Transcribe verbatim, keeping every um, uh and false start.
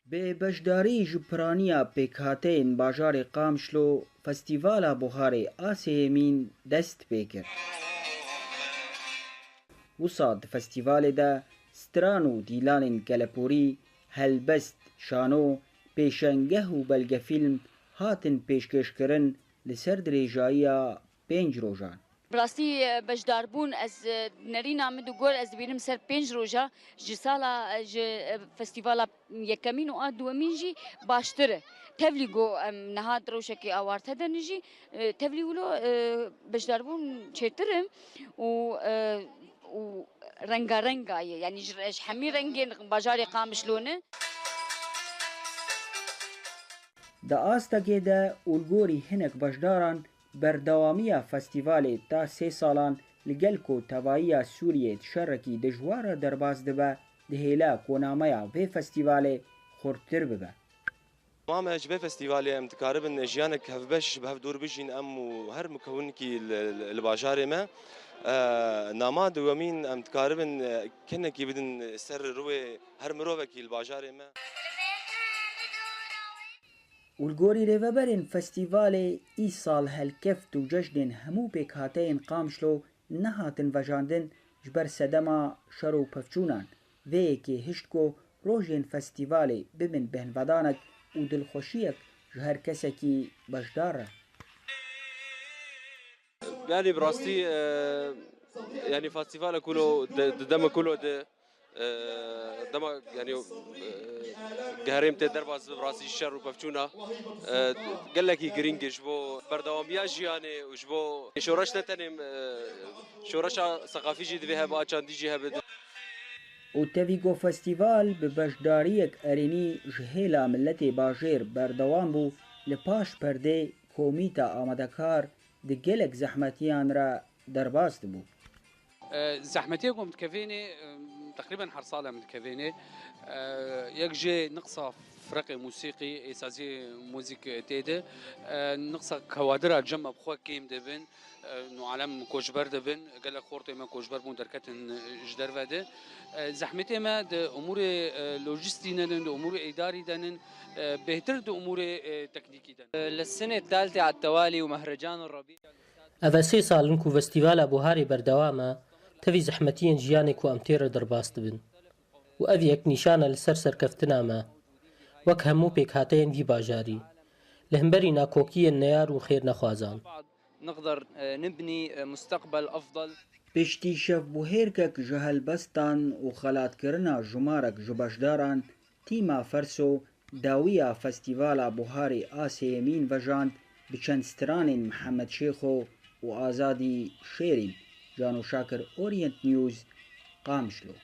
Bi beşdarî ji piraniya pêkhateyên bajarê Qamişlo Festîvala Buharê a sêyemîn dest pê kir. Wisa di festîvalê de stran û dîlanên kelepûrî, helbest, şano, pêşengeh û belgefîlm hatin pêşkêşkirin li ser dirêjayiya pênc rojan. Bi rastî, e, beşdarbûn, ez, e, nerîna min digor, ez dibînim ser pênc roja ji sala, e, ji, e, festîvala yekemîn û a duwemîn jî baştir e. Tevlî ku em niha di rewşekê awarte de ne jî, e, tevlî wilo, e, beşdarbûn çêtir e û, e, û rengarenga ye. Yanî ji, ji hemî rengên bajarê Qamişlo ne. Di astekê de û li gorî hinek beşdaran, berdewamiya festîvalê ta sê salan li gel ku tevahiya Sûriyê di şerekî dijwar re derbas dibe, dihêle ku nameya vê festîvalê xurttir bibe. Ma me ji vê festîvalê em dikaribin jiyanek hevbeş bi hev dûr bijîn, em û her mukewinekî li, li, li bajarê me. E, nama duwemîn em dikaribin, e, kinekî bidin ser rûyê her mirovekî li bajarê me. Û li gorî rêveberên festîvalê, îsal helkeft û cejnên hemû pêkhateyên Qamişlo nehatin vejandin ji ber sedema şer û pevçûnan. Vê yekê hişt ku rojên festîvalê bibin bêhnvedanek û dilxweşiyek ji her kesekî beşdar re. Yanî bi rastî, e, yanî festîvalek wilo di, di demek wilo de, e, dema, yanî, e, geherêm tê derbas bi rastî şer û pevçûna, e, gelekî girîng e ji bo berdewamiya jiyanê û ji bo şoreş ne tenê, e, şoreşa seqafî jî divê hebe, a çandî jî hebe. Û tevî ku festîval bi beşdariyek erênî ji hêla miletê bajêr berdewam bû, li paş perdê komîta amadekar di gelek zehmetiyan re derbas dibû. E, zehmetiyê ku em dikevênê, e, teqrîben her sal em dikevênê. E, yek jê niqsa freqê musîqî, ê saziyê muzîk tê de. E, niqsa kewadira cem me bi xwe kêm dibin. E, nû alem koçber dibin. Gelek xortê me koçber bûn derketin, e, ji derve de. E, zehmetê me di umûrê, e, lojistî de nin, di umûrê îdarî de nin, e, bêhtir di umûrê, e, teknîkî de nin. للسنة الثالثة على التوالي ومهرجان الربيع. Ev e sê sal in ku Festîvala Buharê berdewam e, tevî zehmetiyên jiyanê ku em tê re derbas dibin. Û ev yek nîşan e li ser serkeftina me, wek hemû pêkhateyên vî bajarî, li hemberî nakokiyên neyar û xêrnexwazan. نقدر، آه، نبني، آه، مستقبل أفضل. Piştî şevbûhêrkek ji helbestan û xelatkirina jimarek ji beşdaran, tîma Ferso dawiya Festîvala Buharê a sêyemîn vejand bi çend stranên Mihemed Şêxo û Azadî Şêrîn. Cano Şakir, Orient News, Qamişlo.